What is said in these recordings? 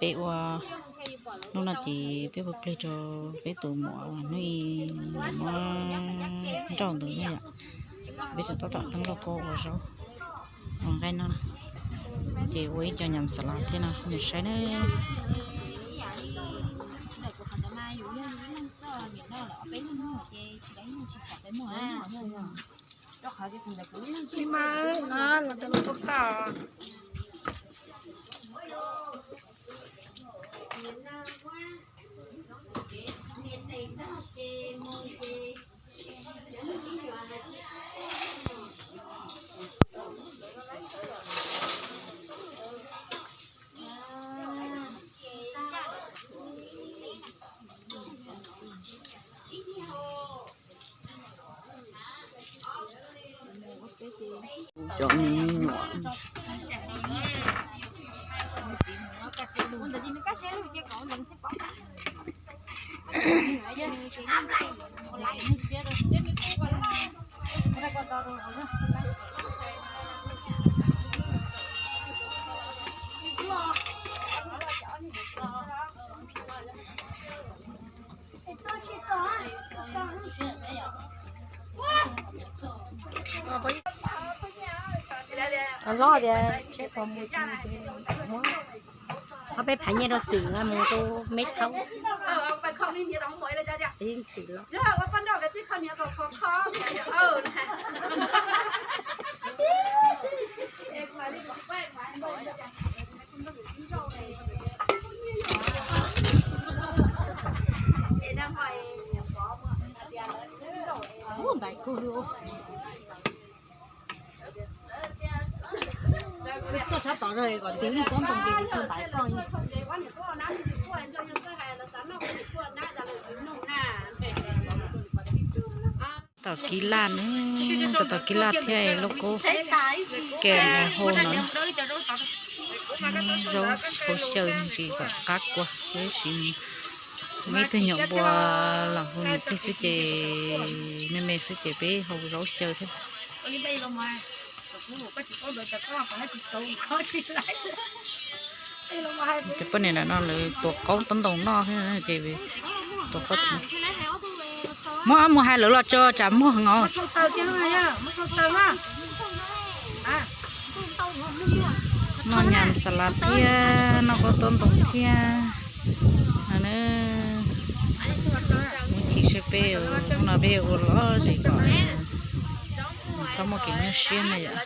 Peb ua, hnub no ces peb ua plig rau peb tus muam hnub i muab nrauj ntawd na yom. Peb tseem tab tom teeb lauj kaub ua zaub ua nqaij no, ces ua ib co nyam xas las thiab no nws saib na. Cov me nyuam. Los tias seb puas mus, muab ob peb phav nyiaj rau xwm mus rau meb thaub. Ib xwm los. Koj sab tod kom ntiv lub koob ntoo ces kuv tso ntaiv koj. Tom kib laj ne, tom kib laj thiab lauj kaub, kem mus hau no. Zaub tsis tau xyaw ntsis kom qab kua, tab sis muaj ib tug nyuam npua los hu nws plig xwb ces me me xwb ces peb hau zaub xyaw thiab. Ces poj niam ntawm no lawv tuav qaub tob ntoos noj thiab ces tuav qaub. Muab mus hais lawv los tso tsam muag heev os. Noj nyam xas las thiab noj qaub tob ntoos thiab no na. Ib chim seb peb hnub no peb ua lom zem kom txhob muaj kev nyuaj siab na yom.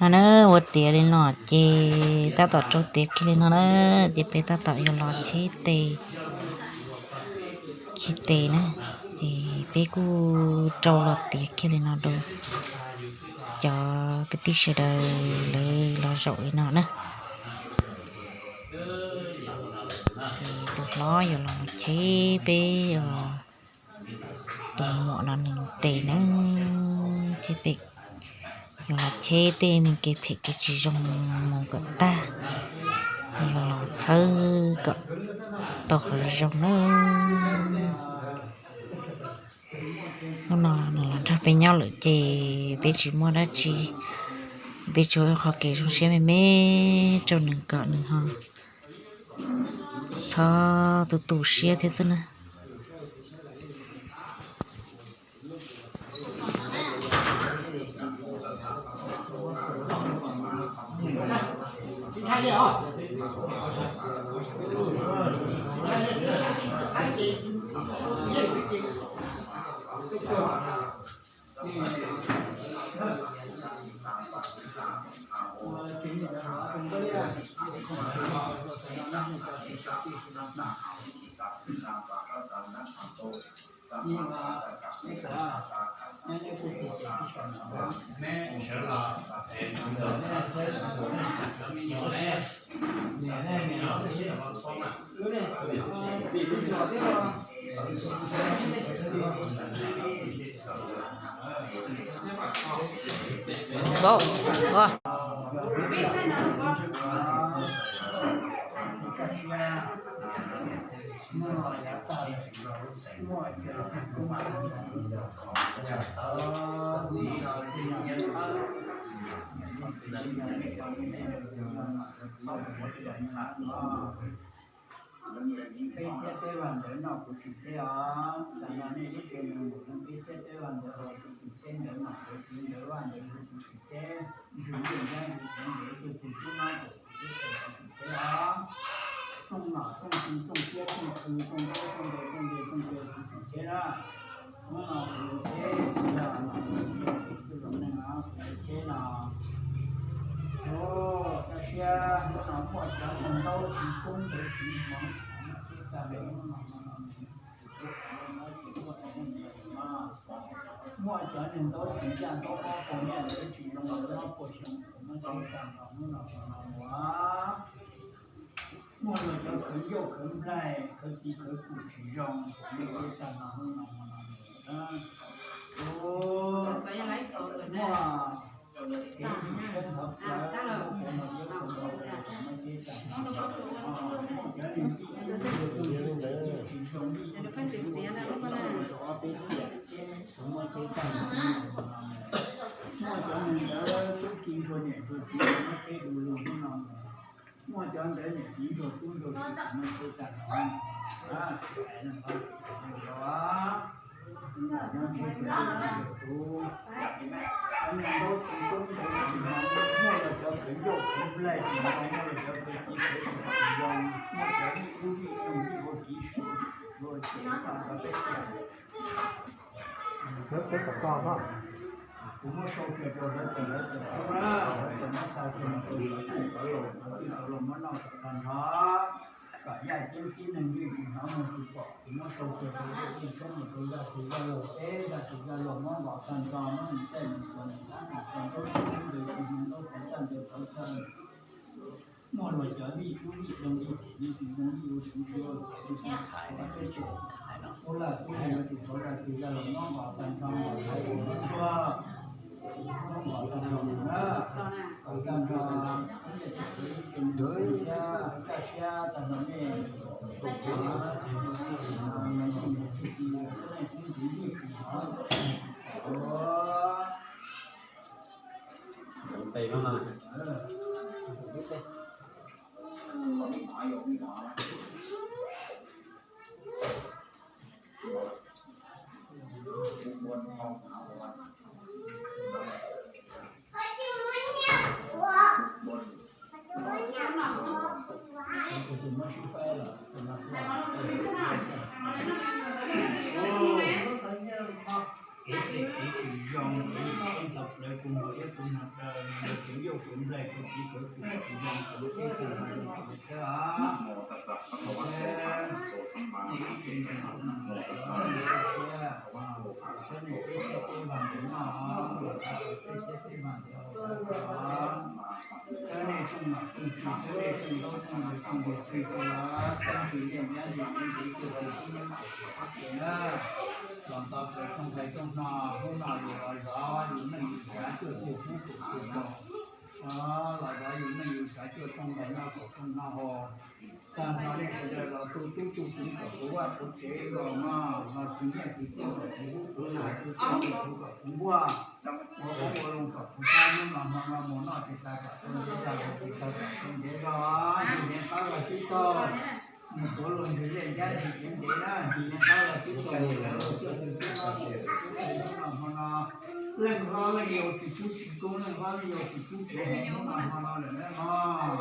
No na, ua tiav li no ces tab tom rau tiav kiag li no na, ces peb tab tom yuav los cheb tes, khi tes na, ces peb kuj rau los tiav kiag li no rau cov kwv tij sawv daws lawv los zaum li no na. Ces tus hlob yuav los mus cheb peb tus muam no nws tes na, thiab peb yuav los cheb tej me kev phem kev tsis zoo mus kom tag, yuav los txhawb kom tau qhov zoo na. Hnub no nws los nrog peb nyob lawm ces peb tsis muaj dab tsi, peb tsuas ua qhov kev zoo siab me me rau nws kom nws ho txhob tu tu siab thiab xwb na. Muaj yav tag lawm, muaj cov peb txhiab peb vag ntawd no kuv tsis cheb os. Tam no nej ib txhia mus peb txhiab peb vag ntawd los kuv tsis cheb, ntawd nom ntawd tswv ntawd vaj ntawd kuv tsis cheb, ntsws liaj nrab ntsws txwv ntawd tuaj tus tub mab kuv tsis cheb os. Rooj nom rooj txi rooj siab rooj khw rooj ntaub rooj ntawv rooj ntiag rooj ntiag kuv tsis cheb na. Hnub no kuv yuav cheb, kuv yuav cheb no. Ua, rau siab hnub no muaj cov neeg ntaub tsis koob ntawv tsis hmoov, muaj cov neeg ntaub tsis ncaj ntaub ob puas niaj ntawd tsis zoo lawm ob puas xyoo, kuv muab cheb tag nrho hnub no hnub no ua. Muaj luag cov khawv ncauj khawv nplaig khawv txiv khawv kum tsis zoo, kuv muab cheb tag nrho hnub no hnub no ua. Muaj kev ntxhov plawv muaj qhuav los yuav qhuav los kuv muab cheb tag nrho. Muaj cov neeg tij tub tsis zoo tij tsis zoo tij tsis zoo rau ob peb tiam, kuv muab cheb tag nrho hnub no. Muaj cov neeg ntawd tub ki ntsuag niam ntsuag txiv muab cheb du lug hnub no. Muaj cov ntawd niam txiv ntsuag tub ntsuag kiv muab cheb tag nrho. Cov neeg ntaub tsis koob ntawd tsis hmoov, muaj los cov khawv ncauj khawv nplaig tsis zoo, muaj los cov khawv txiv khawv kum tsis zoo, muaj cov vij ub vij no vij ua kiv suav ua txhua txhua peb tiam. Kuv muab sau kiag rau lawv ces lawv txawm pub na, lawv txawm muab xa kiag mus rau cov neeg cov laus cov twj cov laus muab noj kom tag nrho, kom yaj ceeb tib neeg yeej tsis hnov muag tsis pom. Kuv muab sau kiag rau lawv yeej tshoob mus rau zaj tus zaj laug, peb zaj tus zaj laug muab nqos tag nrho, muab nws caij nws tuas nws tab nws txhua ntaub txhua ntawv tsis hmoov ntaub txhua ncaj ntawv txhua chaw. Muaj luag cov vij tub vij doo vij tim vij tsis zoo vij ua tsis zoo, ua laj tub hais no tsis txhob zaj tus zaj laug muab nqos tag nrho nqos thaiv ua ntuag, muab nqos tag nrho mus na, kom tag nrho ib yam li tus ib tug mus thiab kaj siab tag nrho nej. Xwb nej xwb tus vij tsis hnov. Ua. Kev phem kev tsis zoo, kev ntxhov plawv, kuv muag iab kuv nag daws, kuv ncauj kuv nplaig, kuv txiv kuv kum tsis zoo, kuv txhiab tag nrho zoo kuv thiab os. Nej ib txhia mus, nej ib txhia mus, nej peb txhiab peb vag ntawd no, peb txhiab peb vag ntawd os. Txhawb nej rooj nom rooj txi, txhawb nej rooj ntaub rooj ntawv rooj ntiag txhua chaw, txhawb ntxim liaj nrab ntxim txwv ntawd tuaj tus tub mab kuv tsis cheb na. Los ntawm peb rooj nqaij rooj hno, hnub no yus los zov yus neej yus tsav cuaj tug hub kaum tug kaus, los zov yus neej yus tsav cuaj rooj nqaij noj kaum rooj hno haus. Tag nrho nej sawv daws los tu tub tu kiv kom puv vaj puv tsev nkaus no, los khwv nyiaj khwv txiaj kom puv hub puv xav, tu txaj tu txhu kom puv nkuaj, ua qoob ua loo kom puv tag, hnub no hmo no mus noj tsis tas kom tau ntev zog, haus tsis tas kom tau ntev zog, ntim neev qab los tib taug. Mus tuav luag ntsws liaj nrab ntsws tsev ntev na, ntim neev qab los tib taug, mus tuav luag cuaj tug tub mab tus tub qhe hnub no hmo no. Leej hlob leej yau tsis pub tsis koob, leej hlob leej yau tsis pub tsis hmoov, hnub no hmo no lawm na mog.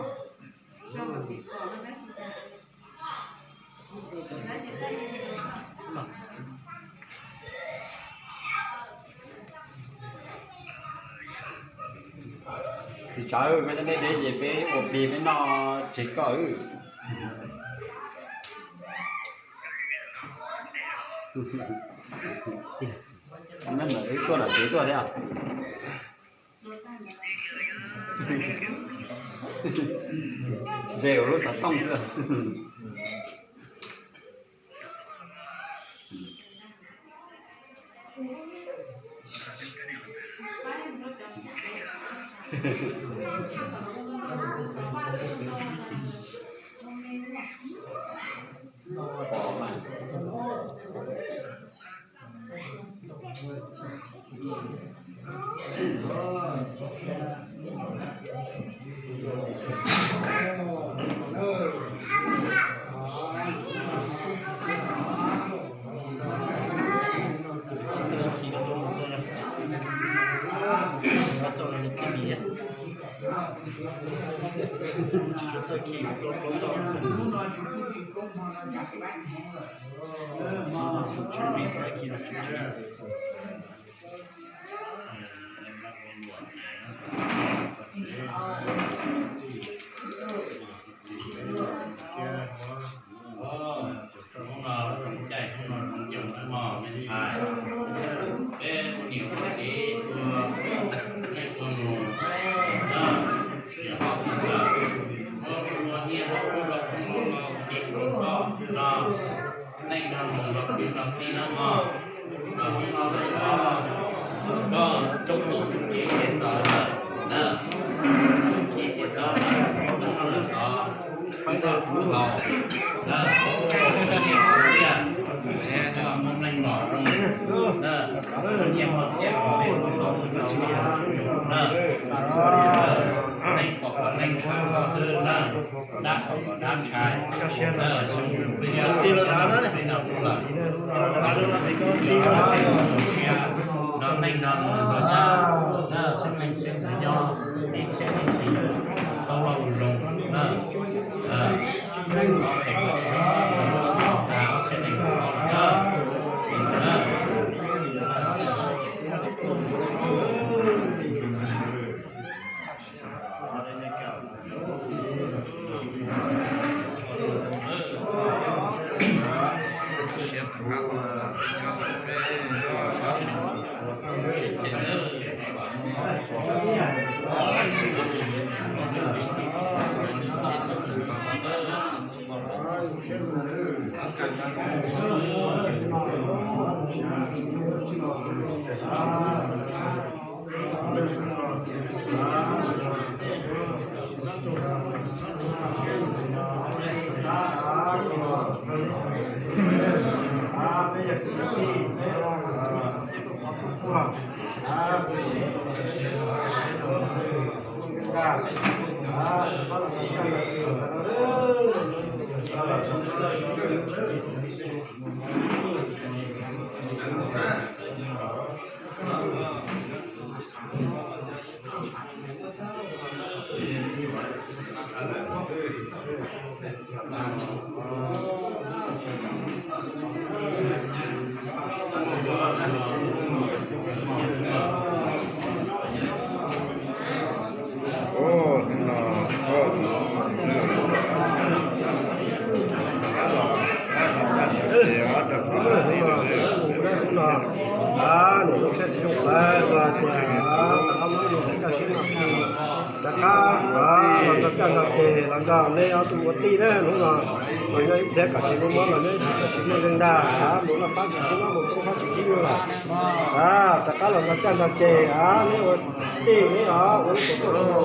Txiv tsawv, koj coj nej deb ces peb ua plig peb noj tsev koj. Neb mam wb tuaj lawm tsev tuaj thiab. Ze ua lub xov tooj xwb. Hnub no zoo caij, hnub no zoo caum mog me ntxhais. Peb ua niam ua txiv ua neej ua nus, niam hlob txiv ntxawm, ua ua nyiaj ua ua rau ua ua ua txiv ua koj no, neej no mus los kwv los tij no mog. Koj hnub no lawm os, koj coob tug tug kiv ces txawv lawm na, tug kiv ces txawv lawm, hnub no lawm os, peb tau kuv haus na, ua nyiaj ua txiag, ua neej los zoo na, ua nyiaj ua txiag kom peb ua tau ua tau na, neej pom kom neej ntshai xwb na. Dab kom kom dab ntshai, xyoo tshiab peb no rau lawm, tshiab no neej no nus nrog nyab, na xeeb leej xeeb ntxwv nyob ib txhiab ib txhis tau ua zoo na. Ob peb ko tsis nyob, ob txhiab nees nkaum ob lawm na. Rov qab los nrog caj nrog ces los nrog nej ob tug ua tij na. Hnub no mas yog ib txhia kom tsis muaj mob los neb tsis muaj nkeeg ntag, mus noj qab tsis khib nyob, mus toob qab tsis khib nyob lawm. Rov qab los nrog caj nrog ces neb ua tij neb os, ua ib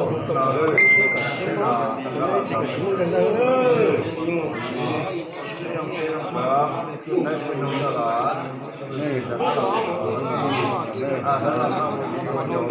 tug tuaj mus tus ib txhia kom tsis muaj mob, ib txhia kom tsis muaj nkeeg ntag. Ntxhais rov qab los, koj tus ntxhais koj nkawm